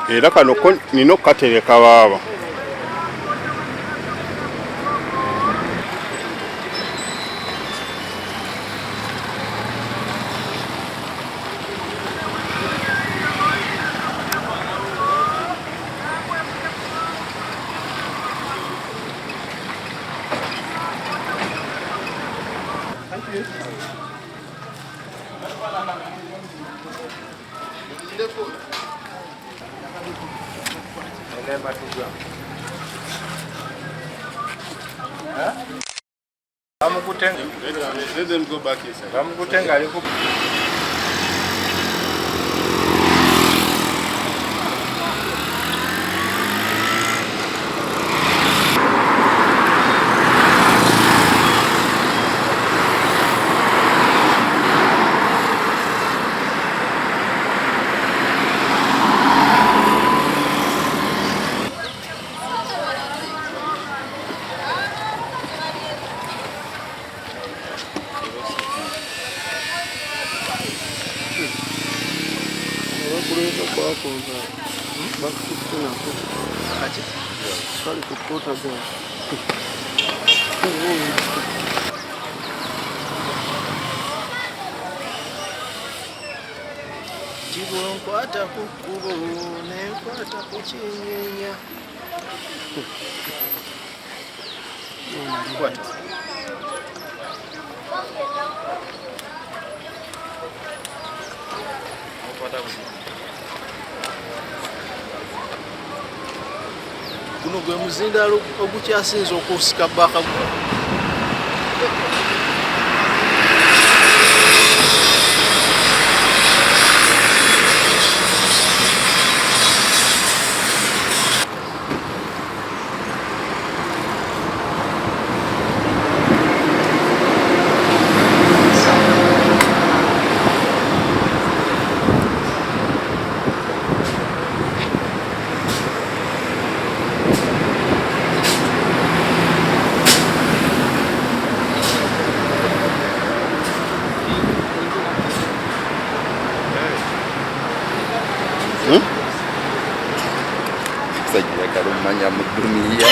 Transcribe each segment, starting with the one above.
Era kano ko nina okukatereka baaba. Bamukute ng'ali ku Nkwata ku kkubo ne nkwata ku kinyeenya. Kwata. Guno gwe muzindaalo ogukyasinze okusika bbaaka. Musajja yagala omumanya mu dduniya.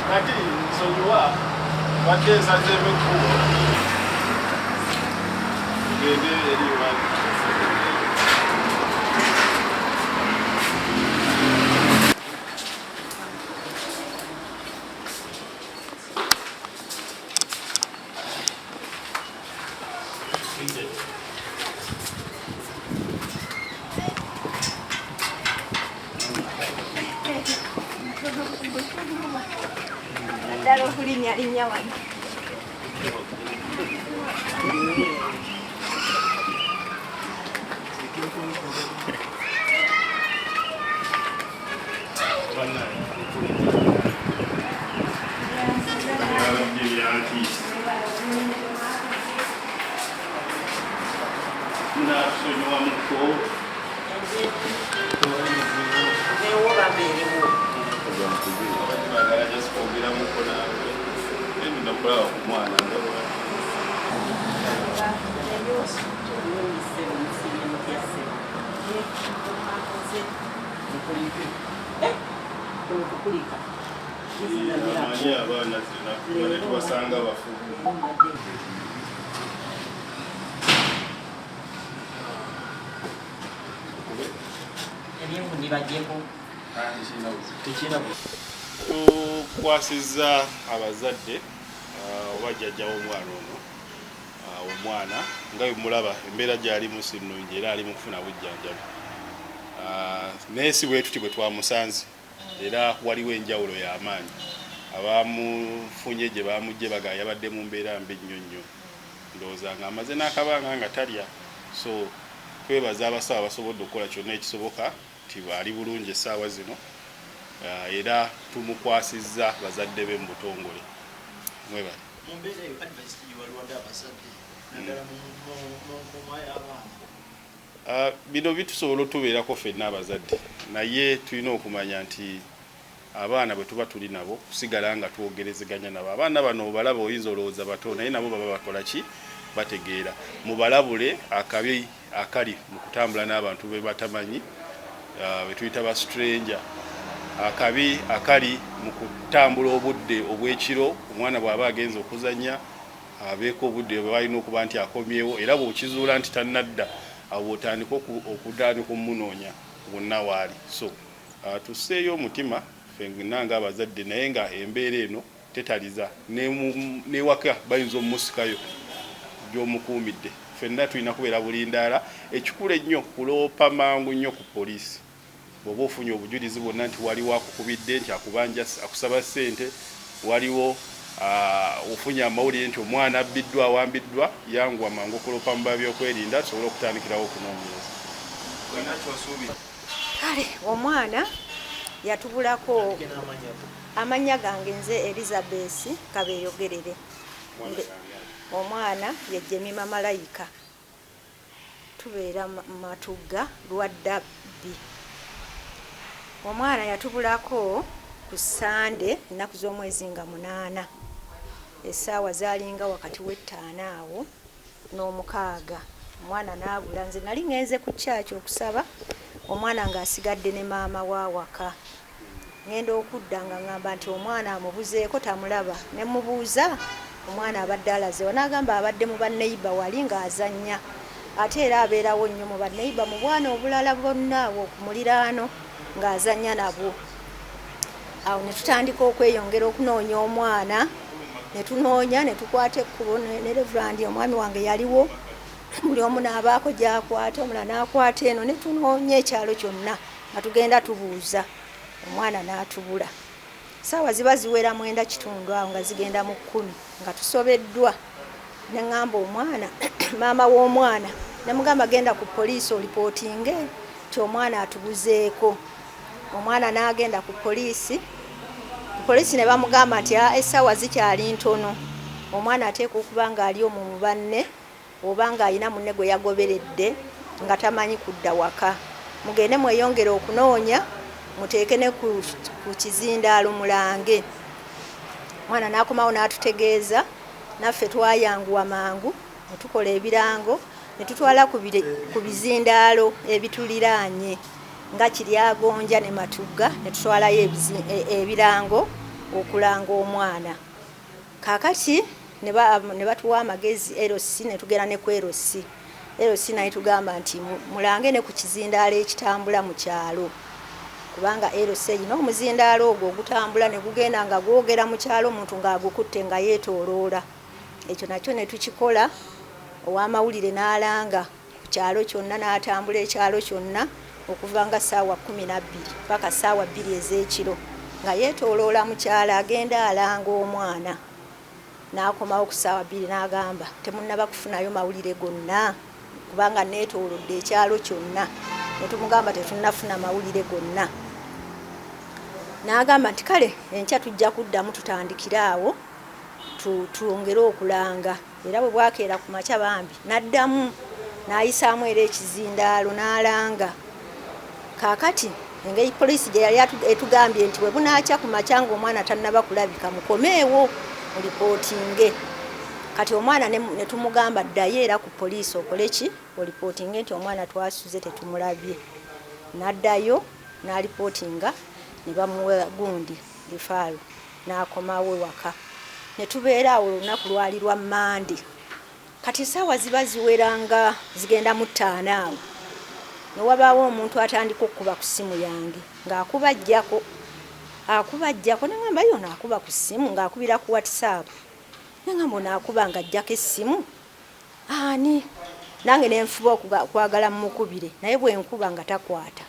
Kati nsonyiwa badde nsazeemu ekkubo tugende eri Uganda. Naddala okulinnya linnya wano. Munatusonyiwamuko. Bagala just kwogeramuko naawe. Maybe nakulaba ku mwana ndaba. Amanyi abaana zina ne tubasanga bafu. Ebyenvu ndibagyeko. Tekirina. Tukwasizza abazadde oba jjajja w'omwana ono. Omwana nga bwe mulaba, embeera gy'alimu si nnungi era ali mu kufuna bujjanjabi. Naye si bwe tuti bwe twamusanze, era waliwo enjawulo y'amaanyi. Abamufunye gye bamugye baga yabadde mu mbeera mbi nnyo nnyo, ndowooza ng'amaze n'akabanga nga talya. So twebaza abasawo abasobodde okukola kyonna ekisoboka nti ali bulungi essaawa zino. Era tumukwasizza bazadde be mu butongole. Mwebale. Mu mbeera eyo, advice ki gyewaliwadde abazadde, naddala mu nkuuma y'abaana? Bino bitusobola otubeerako ffenna abazadde, naye tulina okumanya nti abaana bwe tuba tuli nabo, kusigala nga twogerezeganya nabo. Abaana bano obalaba, oyinza olowooza bato, naye nabo baba bakola ki, bategeera. Mubalabule akabi akali mu kutambula n'abantu be batamanyi, be tuyita ba stranger, akabi akali mu kutambula obudde obw'ekiro. Omwana bw'aba agenze okuzannya, abeeko obudde bwe balina okuba nti akomyewo, era bw'okizuula nti tannadda, awo bw'otandika okutandika omunoonya wonna waali. So tusseeyo omutima ffenna ng'abazadde, naye nga embeera eno tetaliza. N'ewaka bayinza omumusikayo gy'omukuumidde. Ffenna tulina kubeera bulindaala. Ekikulu ennyo, kuloopa mangu nnyo ku poliisi bw'oba ofunye obujulizi bwonna nti waliwo akukubidde nti akubanja, akusaba ssente, waliwo ofunye amawulire nti omwana abbiddwa, awambiddwa, yanguwa mangu okuloopa mu babyokwerinda tusobole okutandikirawo okunoonyereza. Olina kyosuubira? Kale, omwana yatubulako. Amannya gange nze Elizabeth Kabeeyogerere. Omwana ye Jemima Malayika. Tubeera Matugga, Lwadda B. Omwana yatubulako ku Sande, ennaku z'omwezi nga 8, essaawa zaalinga wakati w'ettaano awo n'omukaaga. Omwana n'abula. Nze nali ŋŋenze ku kyaki okusaba, omwana ng'asigadde ne maama wa waka. Ŋŋenda okudda nga ŋŋamba nti omwana amubuzeeko, tamulaba. Ne mubuuza omwana abadde alazeewa, n'agamba abadde mu banneiba wali ng'azannya, ate era abeerawo nnyo mu banneiba, mu bwana obulala bwonna awo ku muliraano ng'azannya nabwo. Awo ne tutandika okweyongera okunoonya omwana, ne tunoonya, ne tukwata ekkubo ne Reverand, omwami wange yaliwo, buli omu n'abaako gy'akwata, omulala n'akwata eno, ne tunoonya ekyalo kyonna nga tugenda tubuuza. Omwana n'atubula. Saawa ziba ziwera 9:15 awo nga zigenda mu 10, nga tusobeddwa. Ne ŋŋamba omwana, maama w'omwana, ne mugamba, "Genda ku poliisi olipootinge nti omwana atubuzeeko." Omwana n'agenda ku poliisi. Ku poliisi ne bamugamba nti, "Ah, essaawa zikyali ntono, omwana ateekwa okuba ng'ali omwo mu banne oba ng'alina munne gwe yagoberedde nga tamanyi kudda waka. Mugende mweyongere okunoonya, muteeke ne ku kizindaalo mulange." Omwana n'akomawo n'atutegeeza. Naffe twayanguwa mangu ne tukola ebirango ne tutwala ku bizindaalo ebituliraanye nga Kiryagonja ne Matugga, ne tutwalayo ebirango okulanga omwana. Kaakati ne batuwa amagezi LC, ne tugenda ne ku LC. LC naye tugamba nti mulange ne ku kizindaalo ekitambula mu kyalo, kubanga LC erina omuzindaalo ogwo ogutambula ne gugenda nga gwogera mu kyalo, omuntu ng'agukutte nga yeetooloola. Ekyo nakyo ne tukikola. Ow'amawulire n'alanga ku kyalo kyonna, n'atambula ekyalo kyonna okuva nga ssaawa 12 paka ssaawa 2 ez'ekiro nga yeetooloola mu kyalo, agenda alanga omwana. N'akomawo ku ssaawa 2 n'agamba, "Temunnaba kufunayo mawulire gonna, kubanga neetoolodde ekyalo kyonna." Ne tumugamba, "Tetunnafuna mawulire gonna." N'agamba nti, "Kale, enkya tujja kuddamu tutandikire awo, twongere okulanga." Era bwe bwakeera ku makya, bambi n'addamu n'ayisaamu era ekizindaalo n'alanga. Kaakati engeri poliisi gye yali etugambye nti bwe bunaakya ku makya ng'omwana tannaba kulabika, mukomeewo mulipootinge. Kati omwana ne tumugamba, "Ddayo era ku poliisi okole ki, olipootinge nti omwana twasuze tetumulabye." N'addayo n'alipootinga, ne bamuwa gundi referral, n'akomawo waka. Ne tubeera awo. Olunaku lwali lwa Mande. Kati essaawa ziba ziwera nga zigenda mu 5 awo. Ne wabaawo omuntu atandika okukuba ku ssimu yange ng'akuba ajjako, akuba ajjako. Ne ŋŋamba ye ono akuba ku ssimu ng'akubira ku WhatsApp. Ne ŋŋamba ono akuba ng'ajjako essimu ani? Nange ne nfuba okwagala mmukubire, naye bwe nkuba nga takwata,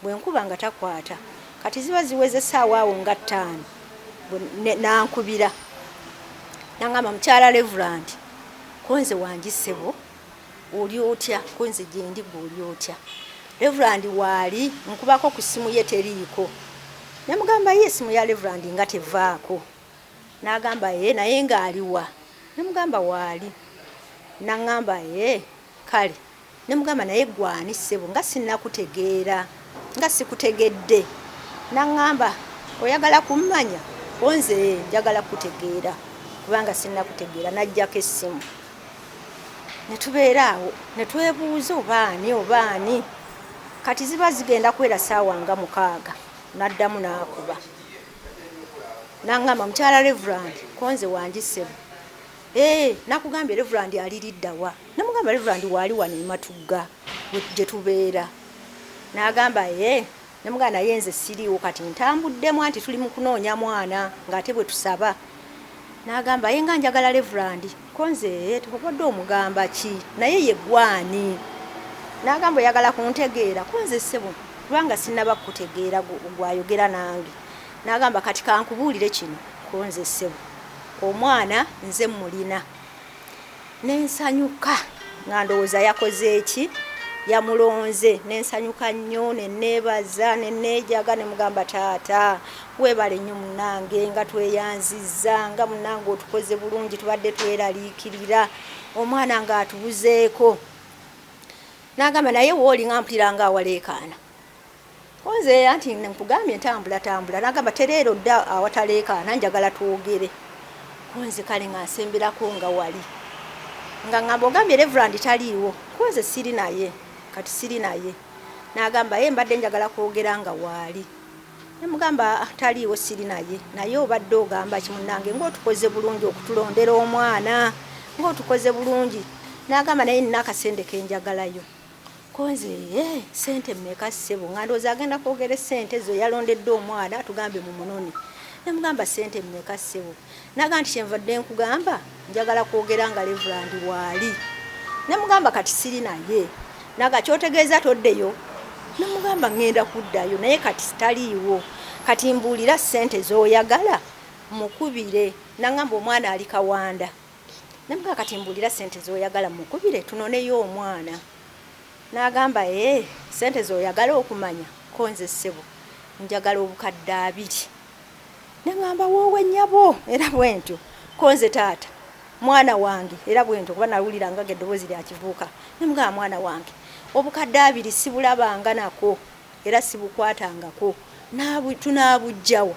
bwe nkuba nga takwata. Kati ziba ziweze essaawa awo nga 5 n'ankubira n'aŋŋamba, mukyala Reverend, ko nze wangi ssebo, oli otya? Ko nze gyendi, gwe oli otya? Reverend waali? Nkubako ku ssimu ye teriiko. Ne mugamba ye essimu ya Reverend nga tevaako. N'agamba ye naye ng'aliwa? Ne mugamba waali. N'aŋŋamba ye kale. Ne mugamba naye gwani ssebo, nga sinnakutegeera, nga sikutegedde. N'aŋŋamba oyagala kummanya? Ko nze njagala kutegeera kubanga sinnakutegeera. N'aggyako essimu. Ne tubeera awo ne twebuuza obaani obaani. Kati ziba zigenda kwera ssaawa nga 6, n'addamu n'akuba. N'aŋŋamba mukyala Reverend, ko nze wangi ssebo. Nakugambye Reverend aliridda wa? Ne mugamba Reverend waali wano e Matugga gye tubeera. N'agamba ne mugamba naye nze siriiwo kati ntambuddemu anti tuli mu kunoonya mwana ng'ate bwe tusaba. N'agamba ye nga njagala Reverend, ko nze obadde omugamba ki? Naye ye gwani? N'agamba oyagala kuntegeera, ko nze ssebo kubanga sinnaba kukutegeera gwayogera nange. N'agamba kati kankubuulire kino, ko nze ssebo omwana nze mmulina. Ne nsanyuka nga ndowooza yakoze eki, yamulonze. Ne nsanyuka nnyo, ne neebaza, ne neejaga, ne mugamba taata weebale nnyo munnange, nga tweyanzizza, nga munnange otukoze bulungi, tubadde tweraliikirira omwana ng'atubuzeeko. N'agamba naye wooli nga mpulira nga awaleekaana. Nze anti nkugambye ntambula tambula. N'agamba tereero dda awataleekaana, njagala twogere. Nze kale nga nsemberako nga wali. Nga ŋŋamba ogambye Reverend taliiwo, ko nze siri naye, kati siri naye. N'agamba ye mbadde njagala kwogera nga waali. Ne mugamba taliiwo siri naye, naye obadde ogamba ki munnange ng'otukoze bulungi okutulondera omwana, ng'otukoze bulungi. N'agamba naye nina akasente ke njagalayo. Ko nze ssente mmeka ssebo? Nga ndowooza agenda kwogera essente ezo yalondedde omwana atugambe mu munoni. Ne mugamba ssente mmeka ssebo? N'agamba nti kyenvadde nkugamba njagala kwogera nga Reverend waali. Ne mugamba kati siri naye. N'agamba ky'otegeeza toddeyo? Ne mugamba ŋŋenda kuddayo naye kati taliiwo. Kati mbuulira ssente z'oyagala mukubire. N'aŋŋamba omwana ali Kawanda. Ne mugamba kati mbuulira ssente z'oyagala mukubire tunoneyo omwana. N'agamba ssente z'oyagala okumanya, ko nze ssebo njagala obukadde 2. Ne ŋŋamba woowe nnyabo, era bwe ntyo, ko nze taata mwana wange, era bwe ntyo kuba nawulira nga eddoboozi lya kivuuka. Ne mugamba mwana wange obukadde 2 sibulabanga nako era sibukwatangako, tunaabuggyawa?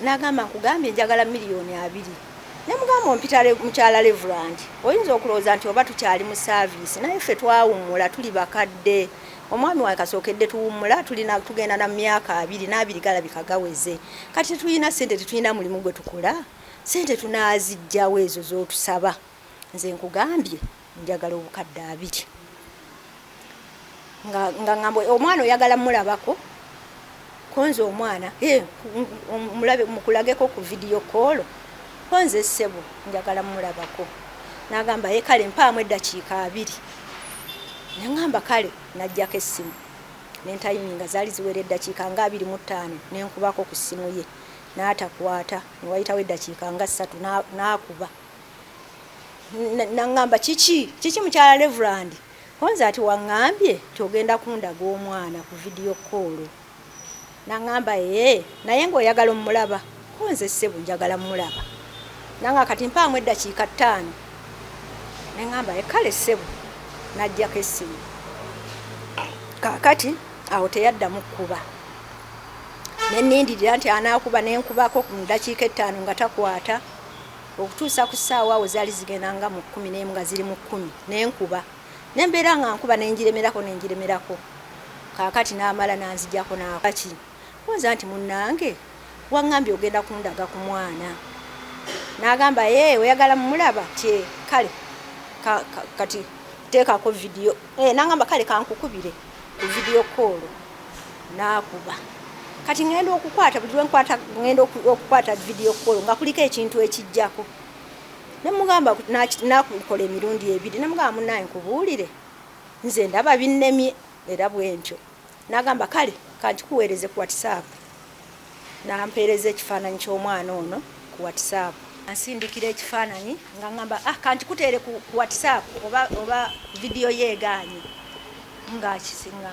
N'agamba nkugambye njagala 2,000,000. Ne mugamba ompita mukyala Reverend, oyinza okulowooza nti oba tukyali mu saaviisi, naye ffe twawummula tuli bakadde. Omwami wange kasookedde tuwummula, tugenda na myaka 2 n'abiri galabika gaweze. Kati tetulina ssente, tetulina mulimu gwe tukola, ssente tunaaziggyawo ezo z'otusaba. Nze nkugambye njagala obukadde 2. Nga ŋŋamba omwana oyagala mmulabako, ko nze omwana mulabe mukulageko ku video call, ko nze ssebo njagala mmulabako. N'agamba ye kale mpaamu eddakiika 2. Ne ŋŋamba kale, n'aggyako essimu. Ne ntayiminga zaali ziwera eddakiika nga 25, ne nkubako ku ssimu ye. N'atakwata, ne wayitawo eddakiika nga 3 n'akuba. N'aŋŋamba kiki? Kiki mukyala Reverend? Ko nze ati waŋŋambye nti ogenda kundaga omwana ku video call. N'aŋŋamba naye ng'oyagala omulaba. Ko nze ssebo njagala mmulaba. N'aŋŋamba kati mpaamu eddakiika 5. Ne ŋŋamba kale ssebo, n'aggyako essimu. Kaakati awo teyaddamu kkuba. Ne nnindirira nti anaakuba, ne nkubako mu ddakiika 5 nga takwata. Okutuusa ku ssaawa awo zaali zigenda nga mu 11 nga ziri mu 10, ne nkuba. Ne mbeera nga nkuba ne ngiremerako, ne ngiremerako. Kaakati n'amala n'anzigyako n'akaki. Ko nze nti munnange waŋŋambye ogenda kundaga ku mwana. N'agamba oyagala mmulaba? Kye kale kati teekako vidiyo. N'aŋŋamba kale kankukubire. ku video call n'akuba. Kati ŋŋenda okukwata, buli lwe nkwata ŋŋenda okukwata video call nga kuliko ekintu ekijjako. Ne mugamba nakukola emirundi ebiri, ne mugamba munnange nkubuulire, nze ndaba binnemye era bwe ntyo. N'agamba kale kankikuweereze ku WhatsApp. N'ampeereza ekifaananyi ky'omwana ono ku WhatsApp. Ansindikira ekifaananyi nga ŋŋamba ah kankikuteere ku WhatsApp oba vidiyo ye egaanye. Nga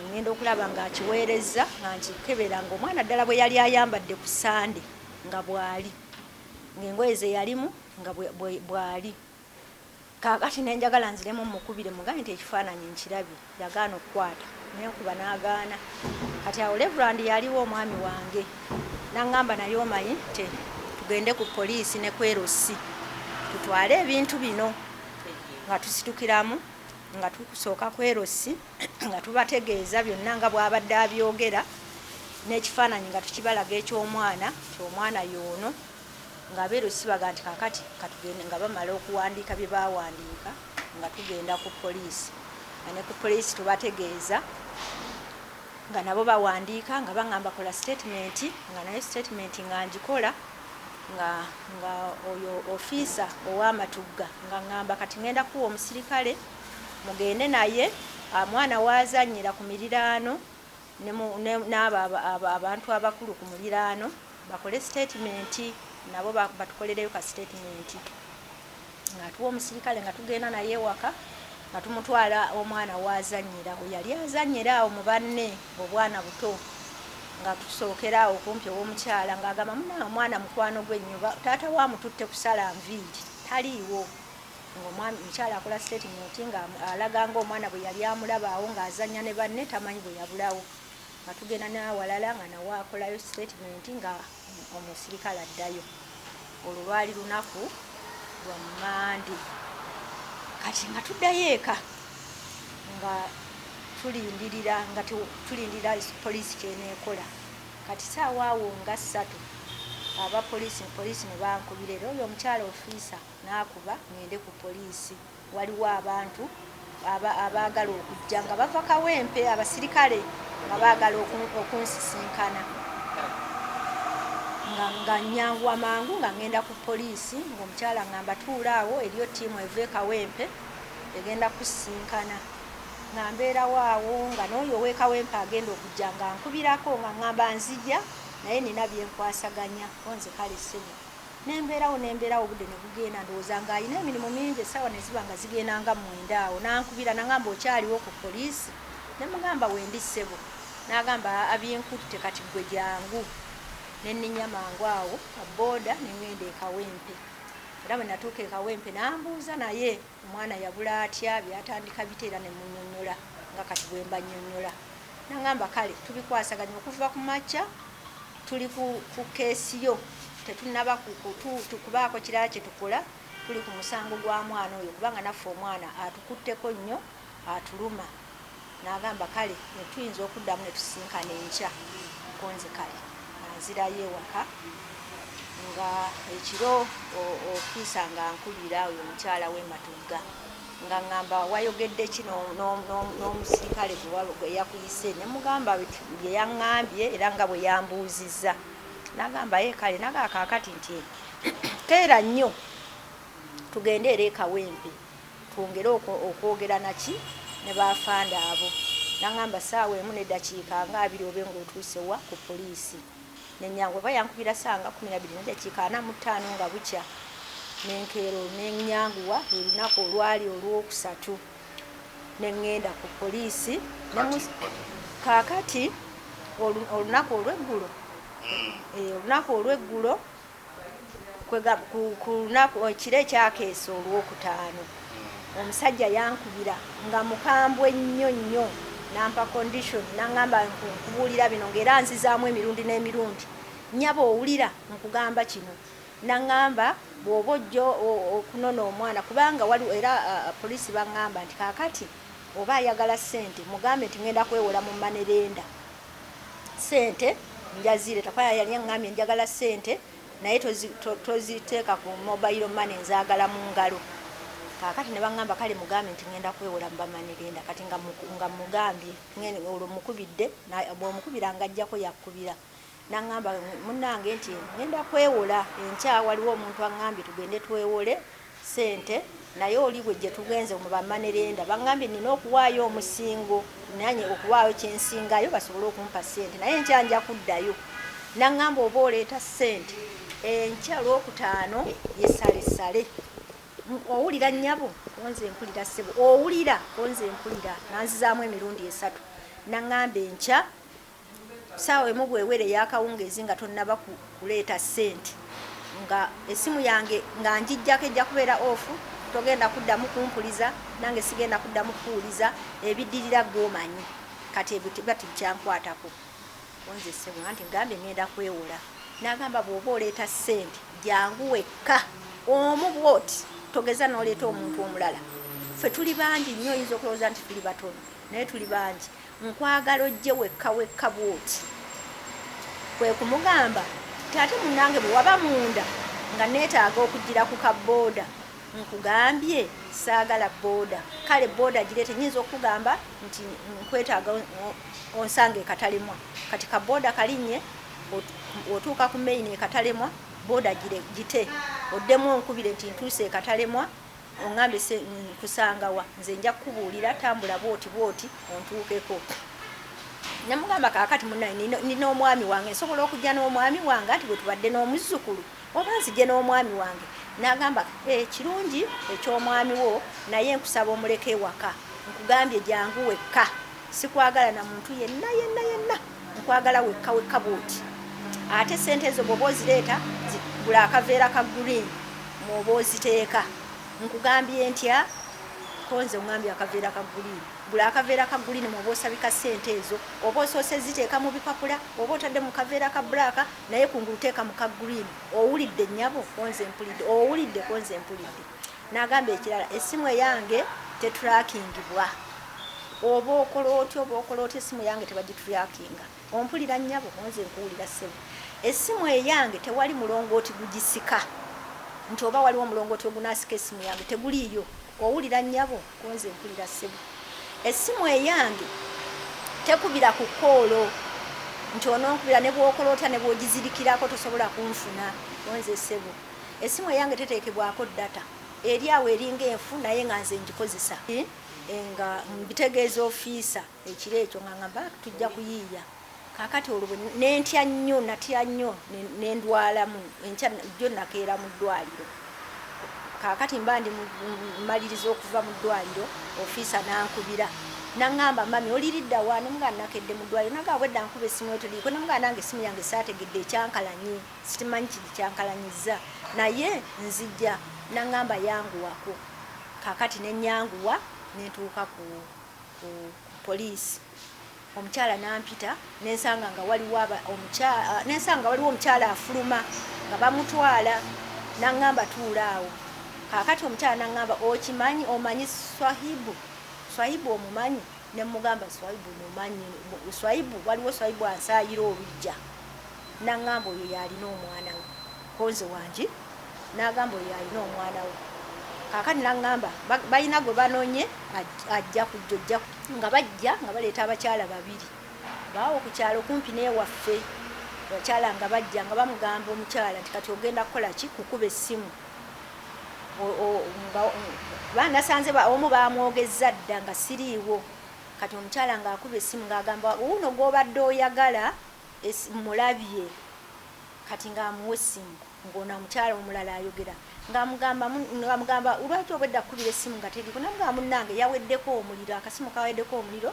ŋŋenda okulaba ng'akiweerezza nga nkikebera ng'omwana ddala bwe yali ayambadde ku Ssande nga bw'ali, ng'engoye ze yalimu nga bw'ali. Kaakati ne njagala nziremu mmukubire mugambe nti ekifaananyi nkirabye, yagaana okukwata ne nkuba n'agaana. Kati awo Reverand yaliwo omwami wange n'aŋŋamba naye omanyi nti tugende ku poliisi ne ku LC tutwale ebintu bino, nga tusitukiramu nga tusooka ku LC nga tubategeeza byonna nga bw'abadde abyogera n'ekifaananyi nga tukibalaga eky'omwana nti omwana y'ono, nga abeeru sibaga nti kaakati katugende, nga bamala okuwandiika bye baawandiika nga tugenda ku poliisi, nga ne ku poliisi tubategeeza nga nabo bawandiika nga baŋŋamba kola statement, nga nayo statement nga ngikola, nga oyo ofiisa ow'amatugga nga ŋŋamba kati ŋŋenda kuwa omusirikale mugende naye omwana waazannyira ku miriraano n'abo abantu abakulu ku muliraano bakole statement, nabo batukolereyo ka statement. Ng'atuwa omusirikale nga tugenda naye ewaka nga tumutwala omwana waazannyira, we yali azannyira awo mu banne obwana buto, nga tusookera awo kumpi ow'omukyala ng'agamba munange omwana mukwano gwe nnyo, taata we amututte kusala nviiri taliiwo. Ng'omwami mukyala akola statement nga alaga ng'omwana bwe yali amulaba awo ng'azannya ne banne tamanyi bwe yabulawo. Nga tugenda n'awalala nga nawe akolayo statement nga omusirikale addayo. Olwo lwali lunaku lwa Mmande. Kati nga tuddayo eka nga tulindirira nga tulindira poliisi ky'eneekola. Kati ssaawa awo nga 3 aba poliisi ne bankubira, era oyo omukyala ofiisa n'akuba ŋŋende ku poliisi. Waliwo abantu abaagala okujja nga bava Kawempe, abasirikale nga baagala okunsisinkana. Nga nnyanguwa mangu nga ŋŋenda ku poliisi, ng'omukyala ŋŋamba tuula awo eriyo ttiimu eva e Kawempe egenda kusisinkana. Nga mbeerawo awo nga n'oyo ow'e Kawempe agenda okujja nga nkubirako nga ŋŋamba nzija naye nina bye nkwasaganya, ko nze kale ssebo. Nembeerawo nembeerawo obudde ne bugenda, ndowooza ng'alina emirimu mingi, essaawa ne ziba nga zigenda nga 9 awo. N'ankubira n'aŋŋamba okyaliwo ku poliisi? Ne mugamba wendi ssebo. N'agamba abinkutte kati ggwe jangu. Ne nninnya mangu awo ka bbooda ne ŋŋenda e Kawempe. Era bwe natuuka e Kawempe n'ambuuza naye omwana yabula atya, byatandika bitya, era ne munnyonnyola nga kati bwe mba nnyonnyola. N'aŋŋamba kale tubikwasaganya okuva ku makya tuli ku keesi yo, tetunnaba kubaako kirala kye tukola, tuli ku musango gwa mwana oyo kubanga naffe omwana atukutteko nnyo, atuluma. N'agamba kale tuyinza okuddamu ne tusisinkana enkya. Ko nze kale nga nzirayo ewaka, nga ekiro ofiisa nga nkubira oyo omukyala w'e Matugga nga ŋŋamba wayogedde ki n'omusirikale gwe yakuyise. Ne mugamba bye yaŋŋambye era nga bwe yambuuzizza. N'agamba ye kale, n'agamba kaakati nti keera nnyo tugende era e Kawempe twongere okwogera naki ne baafande abo. N'aŋŋamba ssaawa 1:20 obe ng'otuuse wa ku poliisi. Ne nnyanguwa, kuba yankubira ssaawa nga 12:45 nga bukya. Nenkeera ne nnyanguwa lwe lunaku olwali olwokusatu ne ŋŋenda ku poliisi. Kaakati olunaku olw'eggulo, olunaku olw'eggulo ku lunaku ekiro ekyakeesa olwokutaano, omusajja yankubira nga mukambwe nnyo nnyo, n'ampa condition n'aŋŋamba nkubuulira bino ng'era nzizaamu emirundi n'emirundi. Nnyabo owulira nkugamba kino. N'aŋŋamba bw'oba ojja okunona omwana, kubanga waliwo era poliisi baŋŋamba nti kaakati oba ayagala ssente mugambe nti ŋŋenda kwewola mu manerenda ssente njazireeta, kuba yali aŋŋambye njagala ssente naye toziteeka ku mobile money, nzaagala mu ngalo. Kaakati ne baŋŋamba kale mugambe nti ŋŋenda kwewola mu bamanirenda. Kati nga mugambye olwo mukubidde, bw'omukubira ng'ajjako yakkubira. N'aŋŋamba munnange nti ŋŋenda kwewola enkya, waliwo omuntu aŋŋambye tugende twewole ssente, naye oli bwe gye tugenze mu bamanirenda baŋŋambye nina okuwaayo omusingo, nanye okuwaayo kyensingayo basobole okumpa ssente, naye enkya nja kuddayo. N'aŋŋamba oba oleeta ssente enkya Lwokutaano ye ssalessale. Owulira nnyabo? Konze mpulira ssebo. Owulira? Konze mpulira. Nanzizaamu emirundi 3. N'aŋŋamba enkya ssaawa emu bw'ewera ey'akawungeezi nga tonnaba kuleeta ssente, nga essimu yange nga ngiggyako ejja kubeera off, togenda kuddamu kumpuliza, nange sigenda kuddamu kukuwuliza, ebiddirira gw'omanyi. Kati ebyo tiba tibikyankwatako. Konze ssebo anti ngambye ŋŋenda kwewola. N'agamba bw'oba oleeta ssente jangu wekka omu bw'oti, togeza n'oleeta omuntu omulala. Ffe tuli bangi nnyo, oyinza okulowooza nti tuli batono, naye tuli bangi. Nkwagala ojje wekka wekka bw'oti. Kwe kumugamba nti ate munnange bwe waba munda nga neetaaga okugira ku ka bbooda, nkugambye saagala bbooda. Kale bbooda gireete, nnyinza okukugamba nti nkwetaaga onsange e Katalemwa. Kati ka bbooda kalinnye, otuuka ku main e Katalemwa, bbooda gite, oddemu onkubire nti ntuuse e Katalemwa, oŋŋambe nkusangawa, nze nja kukubuulira, tambula bw'oti bw'oti ontuukeko. Namugamba kaakati munnaye nina omwami wange, nsobola okujja n'omwami wange anti bwe tubadde n'omuzzukulu, oba nzije n'omwami wange. N'agamba kirungi eky'omwami wo, naye nkusaba omuleke ewaka, nkugambye jangu wekka, sikwagala na muntu yenna yenna yenna, nkwagala wekka wekka bw'oti. Ate ssente ezo bw'oba ozireeta gula akaveera ka green mw'oba oziteeka. Nkugambye ntya? Konze oŋŋambye akaveera ka green. Gula akaveera ka green mw'oba osabika ssente ezo, oba osoose ziteeka mu bipapula, oba otadde mu kaveera ka black, naye kungulu teeka mu ka green. Owulidde nnyabo? Konze mpulidde. Owulidde? Konze mpulidde. N'agamba ekirala, essimu eyange tetrackingibwa. Oba okola otya, oba okola otya, essimu yange tebagitrackinga. Ompulira nnyabo? Konze nkuwulira ssebo. Essimu eyange tewali mulongooti gugisika, nti oba waliwo omulongooti ogunaasika essimu yange, teguliiyo. Owulira nnyabo? Konze mpulira ssebo. Essimu eyange tekubira ku kkoolo, nti ononkubira ne bw'okola otya ne bw'ogizirikirako tosobola kunfuna. Konze ssebo. Essimu eyange teteekebwako data, eri awo eringa enfu naye nga nze ngikozesa. Nga mbitegeeza ofiisa ekiro ekyo nga ngamba tujja kuyiiya. Kaakati olwo nentya nnyo, natya nnyo ne ndwalamu, enkya jjo nakeera mu ddwaliro. Kaakati mba ndi mmaliriza okuva mu ddwaliro, ofiisa n'ankubira n'aŋŋamba mami oliridda wa? Ne mugamba nakedde mu ddwaliro. N'agamba bwedda nkuba essimu yo teriiko. Ne mugamba nange essimu yange saategedde ekyankalanye, simanyi kiri kyankalanyizza, naye nzija. N'aŋŋamba yanguwako. Kaakati ne nnyanguwa ne ntuuka ku poliisi. Omukyala n'ampita ne nsanga nga waliwo nensanga waliwo omukyala afuluma nga bamutwala, n'aŋŋamba tuula awo. Kaakati omukyala n'aŋŋamba okimanyi, omanyi Swahibu? Swahibu omumanyi? Ne mmugamba Swahibu mumanyi, Swahibu waliwo Swahibu ansaayira oluggya. N'aŋŋamba oyo y'alina omwana we. Konze wangi? N'agamba oyo y'alina omwana we. Kaakati n'aŋŋamba balina gwe banonye ajja kujja, ojja nga bajja nga baleeta abakyala babiri baawo ku kyalo kumpi n'ewaffe. Abakyala nga bajja nga bamugamba omukyala nti kati ogenda kukola ki? Kukuba essimu. Nasanze omu baamwogezza dda nga siriiwo. Kati omukyala ng'akuba essimu ng'agamba wuuno gw'obadde oyagala mulabye. Kati ng'amuwa essimu ng'ono omukyala omulala ayogera ng'amugamba lwaki obwedda kukubira essimu nga teriiko. Namugamba munnange yaweddeko omuliro, akasimu kaweddeko omuliro,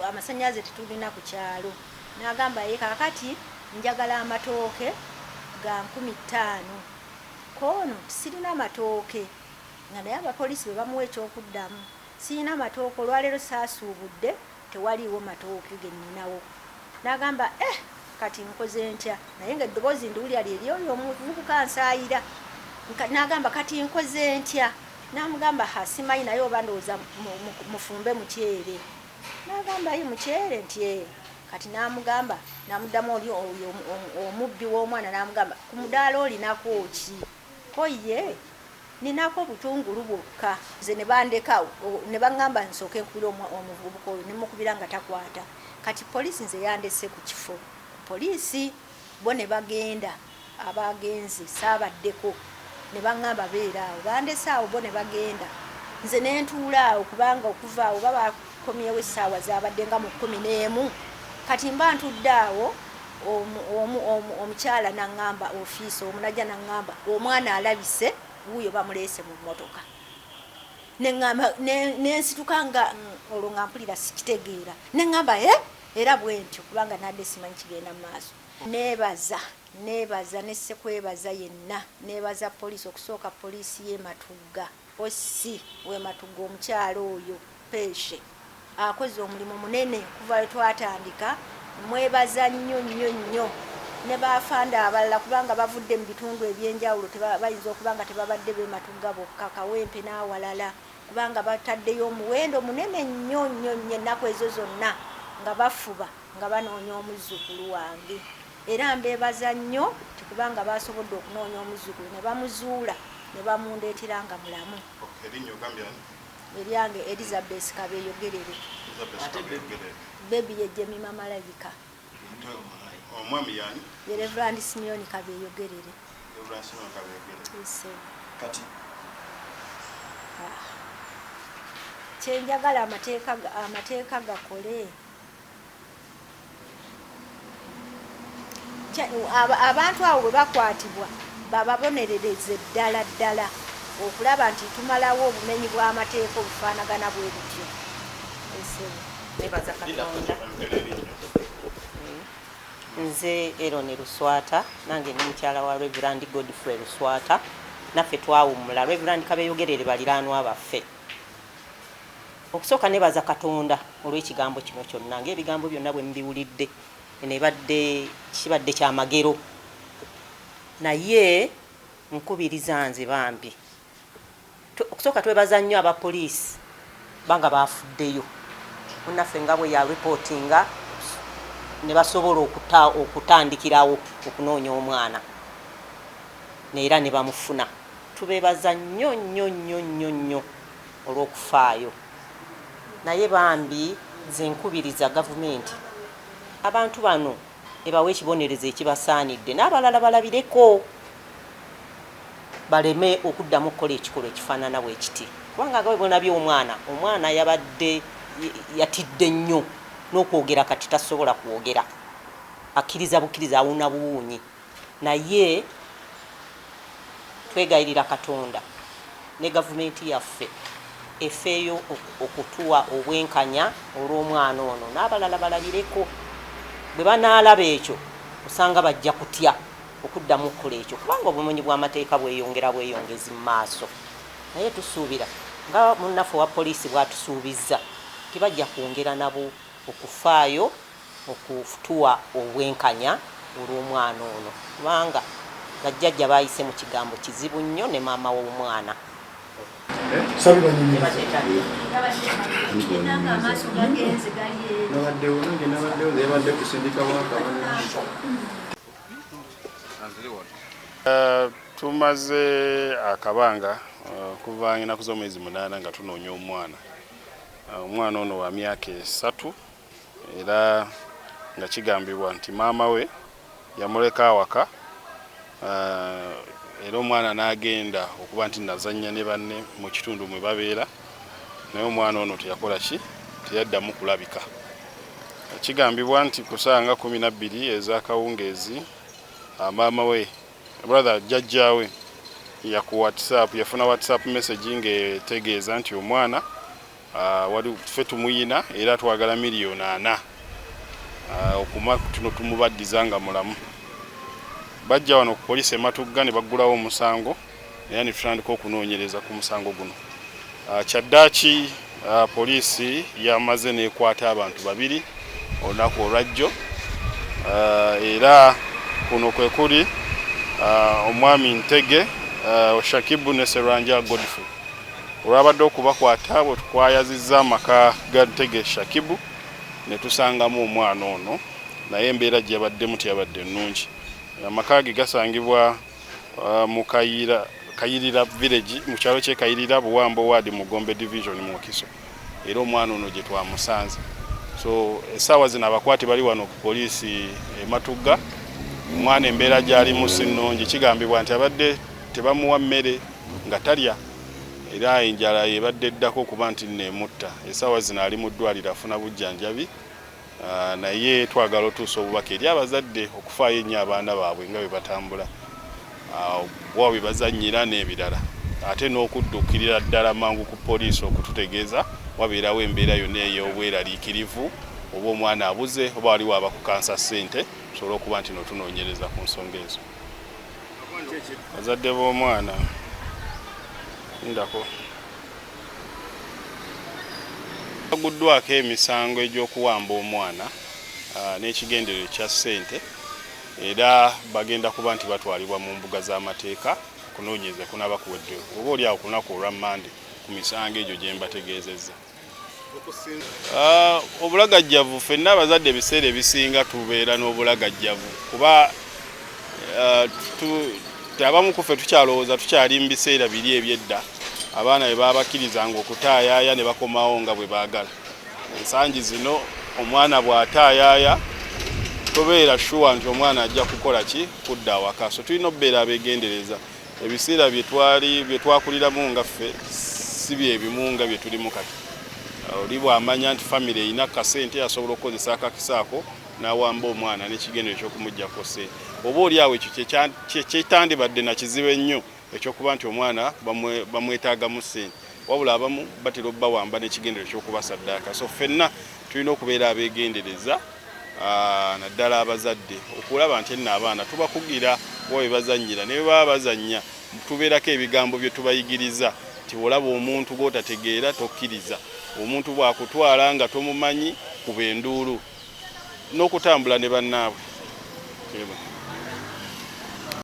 amasannyalaze tetulina ku kyalo. N'agamba ye kaakati njagala amatooke ga 5000. Koono sirina matooke, nga naye abapoliisi bwe bamuwa ekyokuddamu, sirina matooke olwaleero saasuubudde, tewaliiwo matooke ge nninawo. N'agamba kati nkoze ntya? Naye ng'eddoboozi ndiwulira lye ly'oyo omuvubuka ansaayira. N'agamba kati nkoze ntya? N'amugamba ha simanyi naye oba ndowooza mufumbe muceere. N'agamba ye muceere nti Kati n'amugamba, n'amuddamu oli oyo omubbi w'omwana n'amugamba ku mudaala olinako ki? Ko ye Ninako obutungulu bwokka. Nze ne bandeka ne baŋŋamba nsooke nkubire omuvubuka oyo, ne mukubira nga takwata. Kati poliisi nze yandese ku kifo ku poliisi, bo ne bagenda. Abagenze saabaddeko ne baŋŋamba beera awo, bandese awo bo ne bagenda. Nze ne ntuula awo kubanga okuva awo baba bakomyewo essaawa zaabadde nga mu 11. Kati mba ntudde awo omukyala n'aŋŋamba, ofiisa omu n'ajja n'aŋŋamba omwana alabise, wuuyo bamuleese mu mmotoka. Ne ŋŋamba, ne nsituka nga olwo nga mpulira sikitegeera, ne ŋŋamba era bwe ntyo kubanga nadde simanyi kigenda mu maaso. Neebaza, neebaza ne ssekwebaza yenna, neebaza poliisi, okusooka poliisi y'e Matugga, OC w'e Matugga omukyala oyo Peeshe akoze omulimu munene okuva lwe twatandika, mwebaza nnyo nnyo nnyo ne baafande abalala kubanga bavudde mu bitundu eby'enjawulo, bayinza okuba nga tebabadde b'e Matugga bokka, Kawempe n'awalala, kubanga bataddeyo omuwendo munene nnyo nnyo nnyo ennaku ezo zonna nga bafuba nga banoonya omuzzukulu wange. Era mbeebaza nnyo nti kubanga baasobodde okunoonya omuzzukulu ne bamuzuula ne bamundeetera nga mulamu. Erinnya ogambye ani? Eryange Elizabeth Kabeeyogerere. Elizabeth Kabeeyogerere. Baby ye Jemima Malayika. Omwami y'ani? Ye Reverand Simeon Kabeeyogerere. Reverand Simeon Kabeeyogerere. Yes, sir. Kati Kye njagala amateeka gakole. Abantu abo bwe bakwatibwa bababonerereze ddala ddala okulaba nti tumalawo obumenyi bw'amateeka obufaanagana bwe butyo. Nebaza Katonda. Nze Eron Luswata, nange ndi mukyala wa Reverand Godfrey Luswata. Naffe twawummula Reverand Kabeeyogerere baliraanwa baffe. Okusooka nebaza Katonda olw'ekigambo kino kyonna, ng'ebigambo byonna bwe mubiwulidde, eno ebadde kibadde kya magero. Naye nkubiriza nze bambi, okusooka twebaza nnyo aba poliisi banga baafuddeyo munnaffe nga bwe yaripootinga ne basobola okutandikirawo okunoonya omwana era ne bamufuna. Tubeebaza nnyo nnyo nnyo nnyo nnyo olw'okufaayo. Naye bambi nze nkubiriza gavumenti abantu bano ebawe ekibonerezo ekibasaanidde n'abalala balabireko baleme okuddamu okukola ekikolwa ekifaanana bwe kiti, kubanga nga bwe bulabye omwana, omwana yabadde yatidde nnyo n'okwogera, kati tasobola kwogera, akkiriza bukkiriza, awuuna buwuunyi. Naye twegayirira Katonda ne gavumenti yaffe efeeyo okutuwa obwenkanya olw'omwana ono n'abalala balabireko. Bwe banaalaba ekyo osanga bajja kutya okuddamu okukola ekyo, kubanga obumenyi bw'amateeka bweyongera bweyongezi mu maaso. Naye tusuubira nga munnaffe owa poliisi bw'atusuubizza nti bajja kwongera nabo okufaayo okutuwa obwenkanya olw'omwana ono, kubanga bajjajja baayise mu kigambo kizibu nnyo ne maama w'omwana. Tumaze akabanga okuva ennaku z'omwezi 8 nga tunoonya omwana. Omwana ono wa myaka 3 era nga kigambibwa nti maama we yamuleka awaka, era omwana n'agenda okuba nti nazannya ne banne mu kitundu mwe babeera, naye omwana ono teyakola ki, teyaddamu kulabika. Kigambibwa nti ku ssaawa nga 12 ez'akawungeezi maama we, brother jjajjaawe ya ku WhatsApp yafuna WhatsApp message ng'etegeeza nti omwana wali ffe tumuyina era twagala 4 million okuma tuno tumubaddiza nga mulamu. Bajja wano ku poliisi e Matugga ne baggulawo omusango era ne tutandika okunoonyereza ku musango guno. Kyaddaaki poliisi yamaze n'ekwata abantu 2 olunaku olwajjo, era kuno kwe kuli omwami Ntege Shakibu ne Serwanja Godfrey. Olwabadde okubakwata bwe tukwayazizza amaka ga Ntege Shakibu ne tusangamu omwana ono, naye embeera gye yabaddemu teyabadde nnungi. Amaka ge gasangibwa mu Kayirira village, mu kyalo ky'e Kayirira, Buwambo ward, mu Gombe division mu Wakiso, era omwana ono gye twamusanze. So essaawa zino abakwate bali wano ku poliisi e Matugga. Omwana embeera gy'alimu si nnungi, kigambibwa nti abadde tebamuwa mmere nga talya, era enjala ebadde eddako okuba nti nno emutta. Essaawa zino ali mu ddwaliro afuna bujjanjabi. Naye twagala otuusa obubaka eri abazadde okufaayo ennyo abaana baabwe nga bwe batambula, wa bwe bazannyira n'ebirala, ate n'okudduukirira ddala mangu ku poliisi okututegeeza wabeerawo embeera yonna ey'obweraliikirivu, oba omwana abuze, oba waliwo abakukansa ssente, tusobole okuba nti no tunoonyereza ku nsonga ezo. Bazadde b'omwana ndako baguddwako emisango egy'okuwamba omwana n'ekigendererwa ekya ssente, era bagenda kuba nti batwalibwa mu mbuga z'amateeka okunoonyereza kunaaba kuwedde, oba oli awo ku lunaku olwa Mmande, ku misango egyo gye mbategeezezza. Obulagajjavu, ffenna abazadde ebiseera ebisinga tubeera n'obulagajjavu, kuba abamu ku ffe tukyalowooza tukyali mu biseera biri ebyedda abaana bwe babakkirizanga okutaayaaya ne bakomawo nga bwe baagala. Ensangi zino omwana bw'ataayaaya tobeera sure nti omwana ajja kukola ki kudda awaka, so tulina okubeera abeegendereza. Ebiseera bye twali bye twakuliramu nga ffe si bye bimu nga bye tulimu kati. Oli bw'amanya nti famire erina kasente, asobola okukozesa akakisa ako n'awamba omwana n'ekigendererwa eky'okumuggyako ssente. Oba oli awo ekyo kyetandibadde na kizibu ennyo ekyokuba nti omwana bamwetaagamu ssente, wabula abamu batera obbawamba n'ekigendererwa ekyokubasaddaaka. So ffenna tulina okubeera abeegendereza, naddala abazadde, okulaba nti nno abaana tubakugira wa bwe bazannyira, ne bwe baba bazannya tubeerako ebigambo bye tubayigiriza nti olaba omuntu gw'otategeera tokkiriza, omuntu bw'akutwala nga tomumanyi kuba enduulu, n'okutambula ne bannaabwe.